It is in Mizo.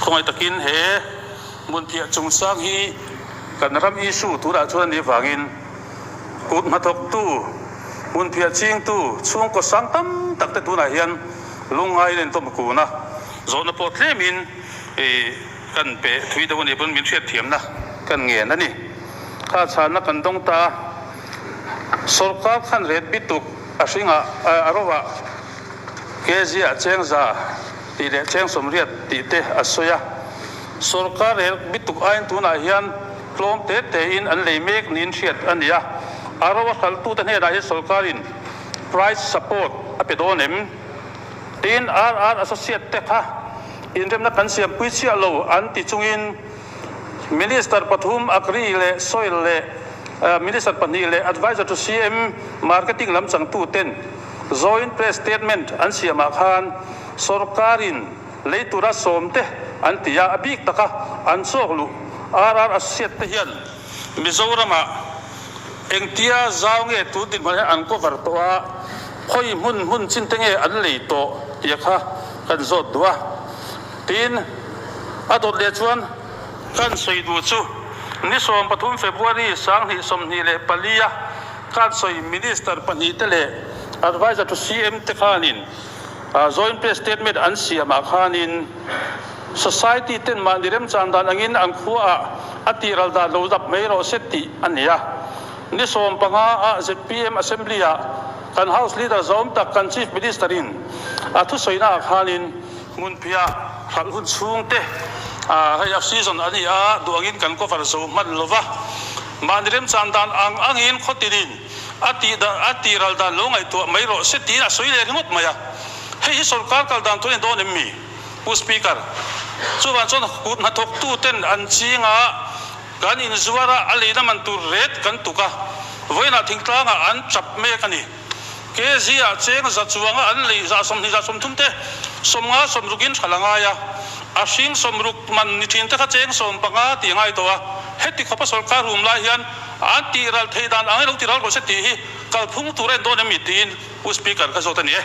Khawngaih takin he hmunphiah chungchang hi kan ram issue tunah chuan a nih vangin kut hnathawktu, hmunphiah chingtu chhungkaw sang tam tak te tunah hian lungngaiin a intawm kun a, zawhna pawh tlemin kan pe thui deuh a nih pawn min hriatthiamna kan ngen a ni. Kha chhanna kan dawng ta a, sawrkar khan ret bituk a hringah a rovah Kezia chengza tih leh cheng 80 tih te a sawi a. Sawrkar rel bituk aiin tunah hian tlawm te tein an lei mek niin hriat a ni a. A ro a hralhtute hnenah hian sawrkarin price support a pe dawn em? Tiin RR Associate te kha inremna kan siampui chiah lo an ti chungin Minister pathum Agri leh Soil leh Minister pahnih leh Adviser to CM Marketing lam changtuten Joint Press Statement an siamah khan sawrkarin lei tura sawmte an ti a, a bik taka an chawk luh RR Associate te hian Mizoramah engtia zau nge tun dinhmun hian an cover tawh a, khawi hmun hmun chin te nge an lei tawh tih kha kan zawt duh a. Tin, a dawt leh chuan kan sawi duh chu ni 13 February 2024 a kan sawi Minister pahnih te leh Adviser to CM te khanin Joint Press Statement an siamah khanin Society ten mahni remchan dan angin an khuaah a tihral dan lo dap mai rawh se tih a ni a. Ni 15 a zpm Assembly ah kan House Leader zawm tak kan Chief Minister in a thusawiнаah khanin Hmunphiah hralh hun chhungte hei a season a ni a, duh angin kan cover zo hman lo va. Mahni remchan dan ang angin khawtinin a tih dan a tih ral dan lo ngaihtuah mai rawh se tiin a sawi leh ringawt mai a. Hei hi sawrkar kal dan tur a ni dawn em mi? Pu Speaker, chuvang chuan kut hnathawktu ten an ching a, kan inzuar a, a leina man tur ret kan tuk a, vawiinah thingtlangah an chap mek a ni. Kz-ah cheng za chuanga an lei 20 30 te 50 60in tha la ngai a, a hring 60 man ni thin te kha cheng 15 tih a ngai tawh a, heti khawpa sawrkar rum lai hian an tih ral theih dan ang i lo ti ral rawh se tih hi kalphung tur a en dawn em mi tiin Pu Speaker ka zawt a ni e.